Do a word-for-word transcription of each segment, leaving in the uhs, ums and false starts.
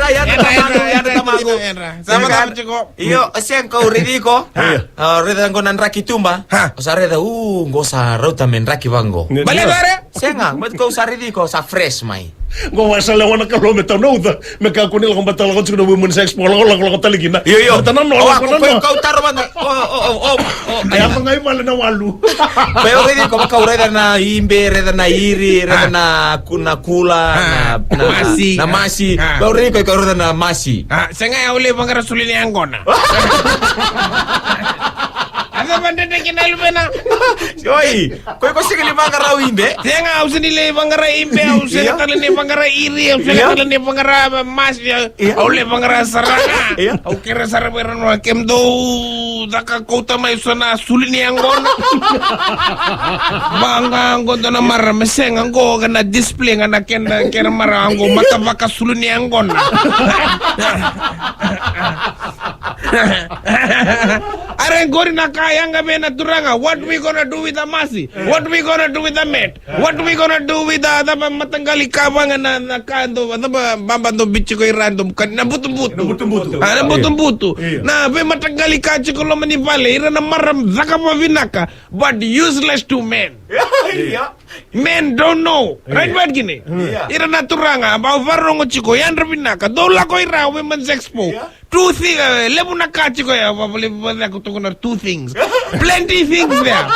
Yadra, yadra, yadra, yadra, yadra. Sa vakacava tiko? Io, o sega, kau raici iko. Ha. A, raica qo na draki tuba. Ha. O sa raica, u, qo sa rauta me draki vaqo. Baleta vare? Sega, me kau sa raici iko, sa fresh mai. Qo va sa lewa na Kalou me tau na uca. Me kakua ni lako bata, lako tiko na Women's Expo, lako, lako, lako tale kina. Io, io. Bata na noa, lako na noa. Kau taro vata. O, o, o, o, o. Ai, a vaqai vale na walu. Bai au raici iko, vakau raica na ibe, raica na iri, raica na ku-, na kula, na, na masi. Na masi. Bai au raici iko, iko raica na masi. A, sega, au lai vaqara sulu ni yaqona. A cava dredre kina, luvena? Oi, ko iko sega ni vaqara ibe? Sega, au sega ni lai vaqara ibe, au sega tale ni vaqara iri, au sega tale ni vaqara masi. Io. Au lai vaqara sara ga. Io. Au kerea sara vei ira na kemudou caka kauta mai so na sulu ni yaqona. Vaqo qo dua na marama, sega, qo ga na display ga na kena, kena marama qo, mata vaka sulu ni yaqona. Are qori na ka yaga vei na turaga, what we gonna do with the masi? What we gonna do with the mat? What we gonna do with the, cava, mataqali ka vaqo na, na ka dou, cava, baba dou biuti tiko ira, dou kani, na butubutu. Na butubutu. A, na butubutu. Io. Na veimataqali ka tiko loma ni vale, ira na marama caka vakavinaka, but useless to men. Io. Men don't know. Io. Right, but kini? Io. Ira na turaga, ba vakarorogo tiko, yadra vinaka, dou lako i ra Women's Expo. Io. Two thi-, e, levu na ka tiko ya, va, va, levu, va, levu tiko na two things. Plenty things there.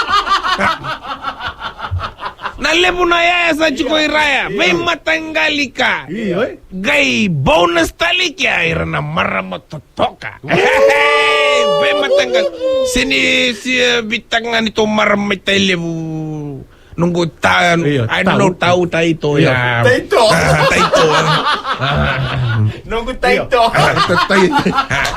Na levu na yaya sa tiko i ra ya, veimataqali ka. Io, e. Qai bonus tale i kea, ira na marama totoka. Veimataqali. Sega ni, se, e, veitaka ga ni tou marama mai Tailevu. Noqu ta-, io, I don't know, tau, taito, io, ya. Taito. A, taito, a. Noqu taito. Io. A, ta-, tai-,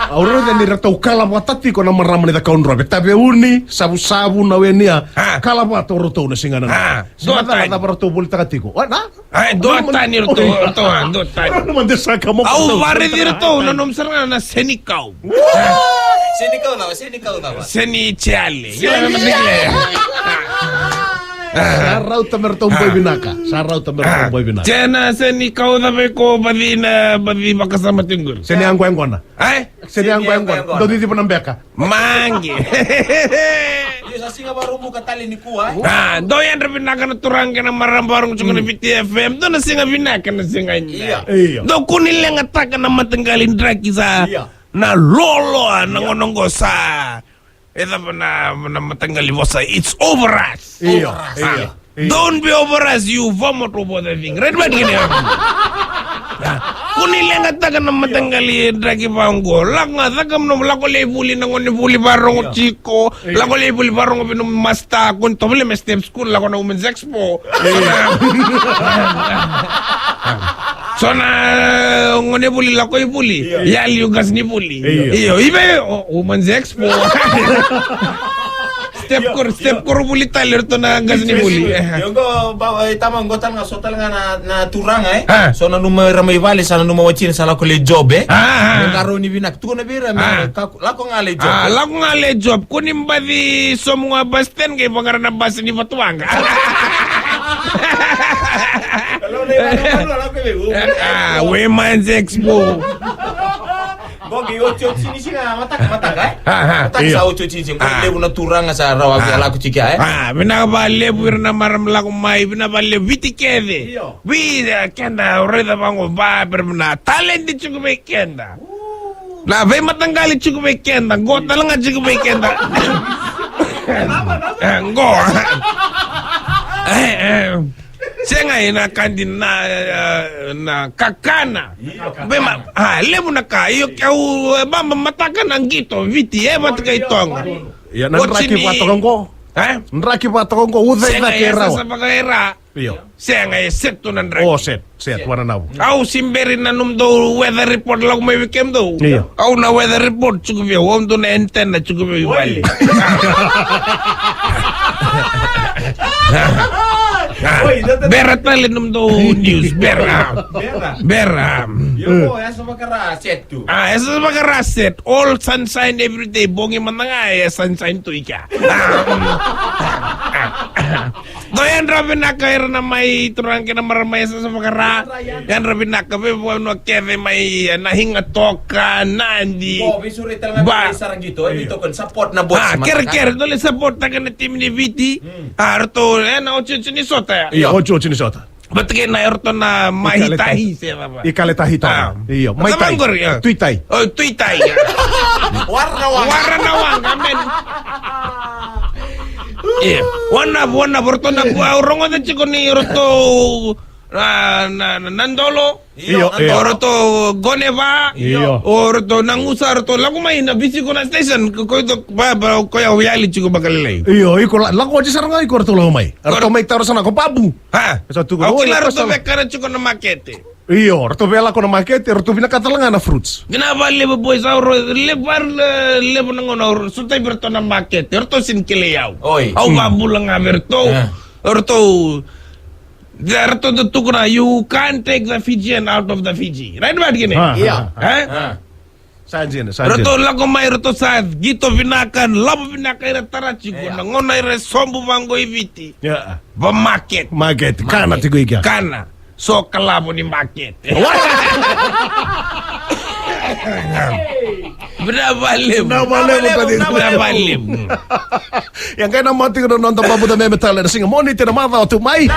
au raica ni ratou kala vata tiko na marama ni Cakaudrove. Taveuni, Savusavu, na wenia. A. Kala vata o ratou na siga nanoa. A. Siga nanoa, cava ratou volitaka tiko? Wa, na? A, dua tani ratou, ratou, a, dua tani. Au varaici ratou, na nomu sara ga na senikau. Senikau cava, senikau cava? Seni Charlie. Seni Charlie. Sa rauta me ratou boi vinaka. Sa rauta me ratou boi vinaka. Sena senikau cava iko baci na, baci vakasama tiko qori? Seni yaqoyaqona. Ai? Seni yaqoyaqona. Dou ciciva na beka. Maqi. Io, sa siga Vakaraubuka tale nikua, e? A, dou yadra vinaka na turaga kei na marama vakarorogo tiko na Viti F M. Dou na siga vinaka na siga nikua. Io. Io. Dou kua ni leqataka na mataqali draki sa. Io. Na loloa na gauna qo sa. E cava na, na mataqali vosa? It's over us. Io, over us. Io, io. Don't be over us, you vomit over the thing. Right, right, kini. Kua ni leqataka na mataqali draki vaqo. Lako ga, caka mo, lako lai vuli na gone vuli vakarorogo tiko. Io. Lako lai vuli vakarorogo vei nomu master. Kua ni tovolea me step school, lako na Women's Expo. So na gone vuli lako i vuli. Io. Yali o qasenivuli. Io. Io, i vei o, o Women's Expo. Step koro, step koro vuli tale ratou na qasenivuli. Io, qo ba, e, tama qo tale ga, so tale ga na, na turaga, e. A. So nanuma ira mai vale, sa nanuma watina, sa lako lai job, e. A, a. Me qarauni vinaka. Tukuna vei ira me, a, ka Lako ga lai job. A, lako ga lai job. Kua ni baci somu ga bus stand qai vaqara na bus ni Vatuwaqa. A, Women's Expo. Qo qai otioti ni siga mataka, mataka, e? A, a, mataka, io. Sa otioti ni siga. A. Levu na turaga sa rawa, a, lako tiko, e? A, vinaka vakalevu ira na marama lako mai, vinaka vakalevu Viti kece. Io. Vei, e, keda, au raica vaqo, va, bera na talent tiko vei keda. Na veimataqali tiko vei keda, qo tale ga tiko vei keda. E, qo. E, e. Sega, e na ka dina, e, na kakana. Veima-, a, levu na ka. Io, keu, e, baba mataka na qito, Viti, e, vata kei Tonga. Ia, na draki vata qo. E? Draki vata qo, uca i cake rawa. Sega, e sa vakaira. Io. Sega, e set tu na draki. O, set, set, wananavu. Au se bera na nomudou weather report lako mai vei kemudou. Io. Au na weather report tiko vei au, au dua na antenna tiko vei au i vale. Bera tale nomudou news, bera. Bera. Bera. Io, e sa vakaira set tu. A, e sa vakaira set. All sunshine every day. Bogi mada ga e sunshine tu i kea. Do yadra vinaka era na mai turaga kei na marama e sasa vakara. Yadra vinaka veivanua kece mai, e, na Higa Toka, Nadi. Ba. Sara qito, e, qito ko support na boys. Ah, kere, kere, do lai support taka na timi ni Viti. Ah, ratou, e, na otioti ni sota ya. Io, otioti ni sota. Vata kei na eratou na Mai Tahi se vava. I Kale Tahi to. Ah. Io, Mai Tahi. Tui Tahi. Oh, Tui Tahi. Wara na waqa. Wara na waqa, amen. Io. Wana, wana, eratou na kua, au rogoca tiko ni eratou na, na, na, na Dolo. Io, io. O ratou Goneva. Io. O ratou Nagusa, ratou lako mai na Viti ko na station, ko, ko, ba, ba, ko ya o yali tiko baka lelei. Io, iko la-, lako oti sara ga iko ratou lako mai. Ratou mai taro sana ko Babu. Ha? Sa tu ko. Au kila ratou vekana tiko na makete. Io, ratou via lako na makete, ratou vinakata tale ga na fruits. Vinaka vakalevu boys, au ro-, levu, levu na gauna au ro-, sotava ratou na makete, ratou sini kilai au. Oi. Au vakabula ga vei ratou. Ah. Ratou Ia, ratou da tukuna, you can't take the Fijian out of the Fiji. Right, Vati kene? Ah, ah, ah. Eh? Ah. Sa dina, sa dina. Ratou lako mai, ratou sa qito vinaka, lavo vinaka era tara tiko, na gauna era sobu vaqo i Viti. Yeah. Va market. Market, kana tiko i kea. Kana. So kalavo ni market. Vinaka vakalevu. Vinaka vakalevu, Tati. Vinaka vakalevu. Ia qai na mati ko na noda babu da meme tale na siga Moniti na macawa tu mai.